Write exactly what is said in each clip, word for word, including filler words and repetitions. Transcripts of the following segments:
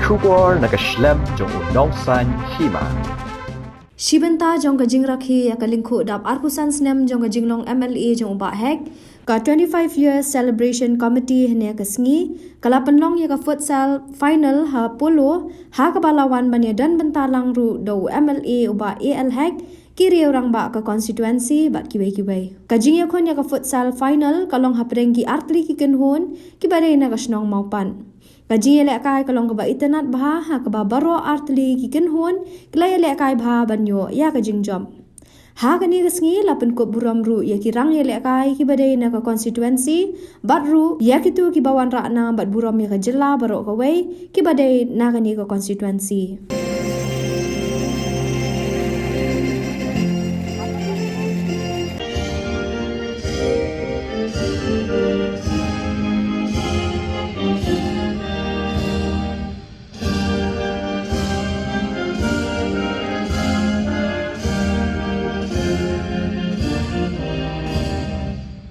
Khubor na ka shlem jong u Nongsaiñ Hima. Shibynta jong ka jingrakhe ïa ka lyngkhuh dap arphew san snem jong ka jinglong M L A jong u Bah Hek, ka twenty-five year celebration committee hynne ka sngi ka la pynlong ïa ka futsal final ha Polo, ha kaba la wan ban ïadon bynta lang ruh da u M L A u Bah A L Hek, ki riew rangbah ka constituency bad kiwei kiwei. Ka jingïakhun ïa ka futsal final ka long hapdeng ki artylli ki kynhun kiba dei na ka shnong Mawpat. Ka jingïalehkai ka long kaba itynnad bha, ha kaba baroh artylli ki kynhun ki la ïalehkai bha ban ïoh ïa ka jingjop. Ha kane ka sngi la pynkup burom ruh ïa ki rang ïalehkai kiba dei na ka constituency, bad ruh ïa kito kiba wanrah nam bad burom ïa ka jylla baroh kawei kiba dei na kane ka constituency.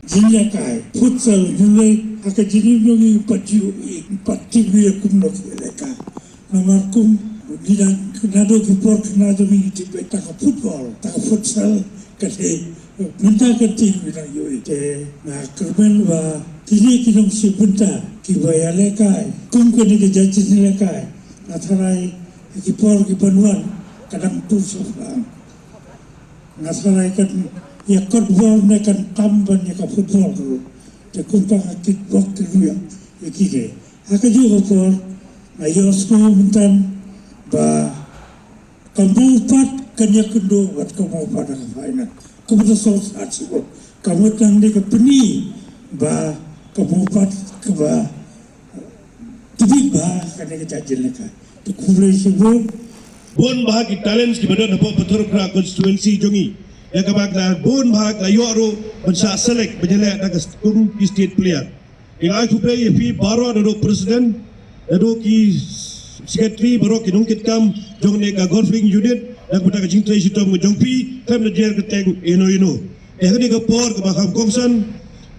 Jingïalehkai futsal, ngi leh ha ka jingim jong ngi, pat ju i pat tip ngi ïa kumno ki ïalehkai. Namar kum ngi dang, naduh ki por khynnah jong ngi ngi tip ïa ka football, ka futsal, ka dei mynta ka team ngi dang ïohi. Te nga kyrmen ba kine ki nongshim bynta kiba ïalehkai kum kane ka jait jingïalehkai, nga tharai ki por kiban wan ka dang tur sha phrang. Nga tharai kan ïa kot bor ne kan tam ban ïa ka football ruh. Te kumta nga kit bok te ruh ïa, ïa kine. Ha kajuh ka por nga ïohsngew mynta ba ka Mawpat kan ïakynduh bad ka Mawpat ha ka final. Kumta sngewsarong shibun. Ka mut nangne ka pyni ba ka Mawpat kaba tbit bha ha kane ka jait jingïalehkai. Te khublei shibun. Bun bha ki talents kiba don hapoh Patharkhra constituency jong ngi, ïa kaba ki la bun bha ki la ïoh ruh ban shah select ban ïaleh da ka kum ki state player. Nga ai khublei ïa phi baroh, naduh president, naduh ki secretary, baroh ki nongkitkam jong kane ka golfing unit, da kaba da ka jingtrei shitom jong phi, khlem da jer kyrteng ïano ïano. Ïa kane ka por kaba kham kongsan,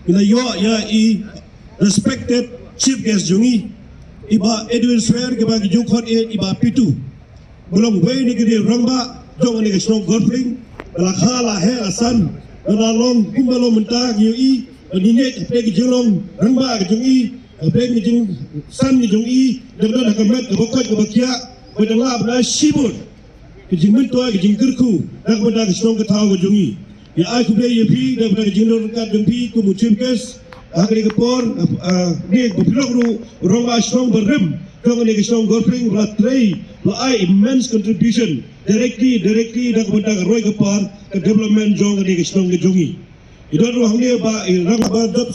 ngi la ïoh ïa i respected chief guest jong ngi, i Bah Edwin Swer, kaba ngi ju khot ïa i Bah Pitu. Ba long uwei na ki rangbah jong kane ka shnong Golfing, ba la kha la heh la san, ba la long kumba long mynta, ngi ïohi ba ngi ngeit hapdeng ka jinglong rangbah ka jong i, hapdeng ka jingsan ka jong i, da ka don ha ka met kaba koit kaba khiah, ba dang lah ban ai shibun ka jingmyntoi, ka jingkyrkhu na ka bynta ka shnong ka thaw ka jong i. Ngi ai khublei ïa phi na ka bynta ka jingdon ryngkat jong phi kum u chief guest ha kane ka por, ah, ne ba phi long ruh u rangbah shnong barim jong kane ka shnong Golfing, ba la trei, ba la ai immense contribution directly, directly na ka bynta ka roi ka par ka development jong kane ka shnong ka jong i. I don ruh hangne ba i rangbah ba dap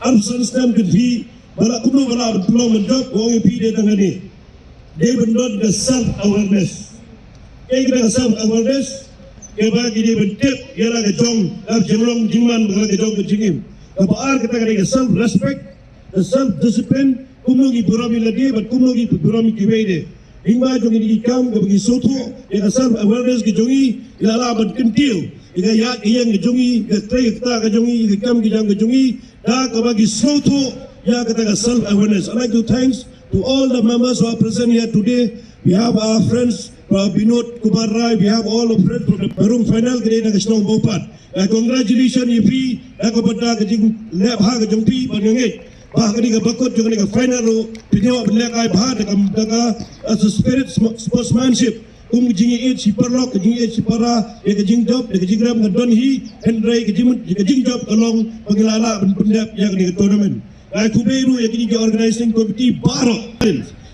arphew san snem, kynti ba la kumno ba la pynlong ban dap, ba ong ïa phi dei tang kane. Dei ban don ka self awareness. Kaei kata ka self awareness? Kaba ki dei ban tip ïa la ka jong ka jinglong jingman, ka la ka jong ka jingim. Kaba ar kata ka dei ka self respect, ka self discipline, kumno ngi burom ïa lade bad kumno ngi burom ïa kiwei de. Lyngba jong kine ki kam kaba ngi sngewthuh ïa ka self awareness ka jong ngi, ngi la lah ban kyntiew ïa ka ïaid ka ïeng ka jong ngi, ka trei ka ktah ka jong ngi, ka kam ka jam ka jong ngi, da kaba ngi sngewthuh ïa kata ka self awareness. I'd like to thanks to all the members who are present here today. We have our friends from Binod Kumar Rai, we have all the friends from the Barung final ka dei na ka shnong Mawpat. Uh, congratulations ïa phi na ka bynta ka jingleh bha ka jong phi, bad nga ngeit ba ha kane ka bakut jong kane ka final ruh phin ïoh ban lehkai bha da ka, da ka, uh, spirit sm-, sportsmanship. Kum ka jingïeit shi paralok, ka jingïeit shi para, ïa ka jingjop, ïa ka jingrem ka don hi, hynrei ka jing, ka jingjop ka long ba ngi la lah ban pyndep ïa kane ka tournament. Ai khublei ruh ïa kine ki organizing committee baroh.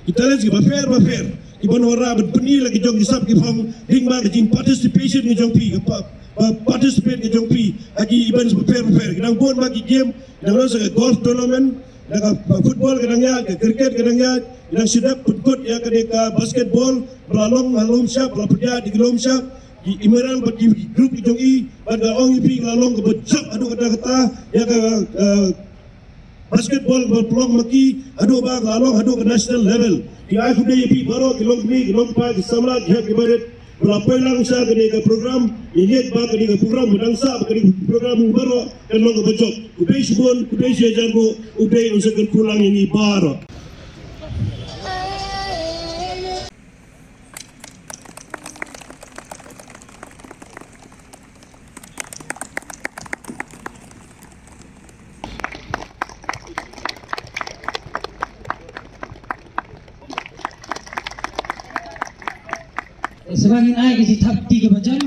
Ki talents kiba pher ba pher kiban wanrah ban pyni la ki jong ki sap ki phong lyngba ka jing participation ka jong phi, ka pa, pa, participate ka jong phi ha ki events ba pher ba pher. Ki dang bun bha ki game, ki dang long sa ka golf tournament, da ka football ka dang ïaid, ka cricket ka dang ïaid, ki dang shu dep pynkut ïa kane ka basketball ba la long ha Lumshap, ba la pynïaid da ki Lumshap, ki Emerald bad ki group ki jong i, bad nga ong ïa phi ka la long kaba jop haduh katta katta ïa ka, eh, basketball ba pynlong ma ki, haduh ba ka la long haduh ka national level. Ngi ai khublei ïa phi baroh ki longkmie, ki longkpa, ki samla, ki hep ki barit ba la poi lang sha kane ka program. Ngi ngeit ba kane ka program ba dang sah, ba kane ka program baroh kan long kaba jop. Khublei shibun, khublei shihajar nguh, U Blei un sa kyrkhu lang ïa ngi baroh. Sngewbha ngin ai ka jingthap kti kaba jam.